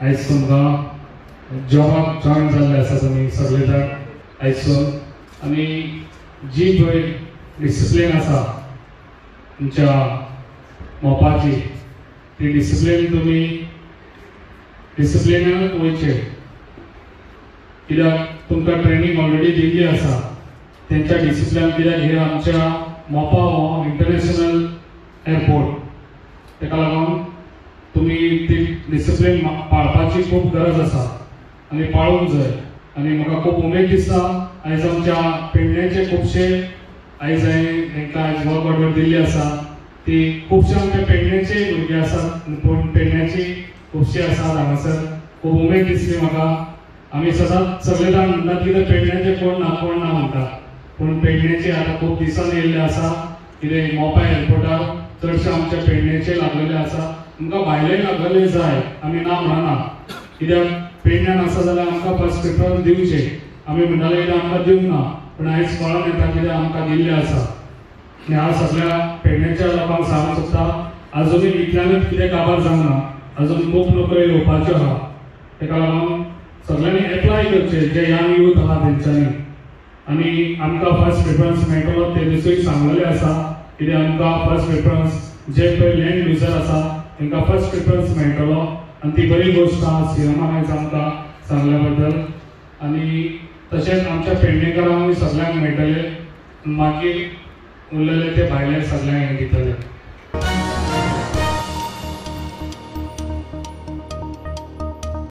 आयज तुमकां जॉबाक जॉयन जाल्ले आसा तुमी सगळे जाण आयजसून. आनी जी पळय डिसिप्लीन आसा तुमच्या मोपाची ती डिसिप्लीन तुमी डिसिप्लिनानूच वयचे, कित्याक तुमकां ट्रेनींग ऑलरेडी दिल्ली आसा तेंच्या डिसिप्लिन. कित्याक हे आमच्या मोपा हो इंटरनॅशनल एअरपोर्ट, तेका लागून तुमी ती डिसिप्लीन पाळपाची खूब गरज आसा आनी पाळूंक जाय. आनी म्हाका खूब उमेद दिसता आयज आमच्या पेडण्याचे खुबशे आयज हांवें तांकां आयज वर्क ऑर्डर दिल्ली आसा ती खुबशे आमच्या पेडण्याचे भुरगे आसात, पूण पेडण्याची खुबशी आसात हांगासर. खूब उमेद दिसली म्हाका. आमी सदांच सगळे जाण म्हणटात कितें पेडण्याचे कोण ना कोण ना म्हणटा, पूण पेडण्याचे आतां खूब दिसांनी येयल्ले आसा. कितें मोपा एअरपोर्टार चडशे आमच्या पेडण्याचे लागलेले आसा. आमकां भायले लागलेले जाय, आमी ना म्हणना, कित्याक पेडण्यान आसा जाल्यार आमकां फर्स्ट प्रिफरन्स दिवचे. आमी म्हणटाले कितें आमकां दिवंक ना, पूण आयज कळोन येता कितें आमकां दिल्लें आसा. आनी हांव सगळ्या पेडण्याच्या लोकांक सांगूंक सोदता, आजुनूय इतल्यानूच कितें काबार जावंक ना, अजून खूब नोकऱ्यो येवपाच्यो आहा. तेका लागून सगळ्यांनी एप्लाय करचें जे यंग यूथ आहा तेंच्यांनी. आनी आमकां फर्स्ट प्रिफरन्स मेळटलो ते दिसूय सांगलेलें आसा कितें आमकां फर्स्ट प्रिफरन्स जे पळय लँड युजर आसा तांकां फर्स्ट प्रिफरन्स मेळटलो. आनी ती बरी गोश्ट आहा सीएमान आयज आमकां सांगल्या बद्दल. आनी तशेंच आमच्या पेडणेकारांकूय सगळ्यांक मेळटले, मागीर उरलेले ते भायले सगळ्यांक हें दितले.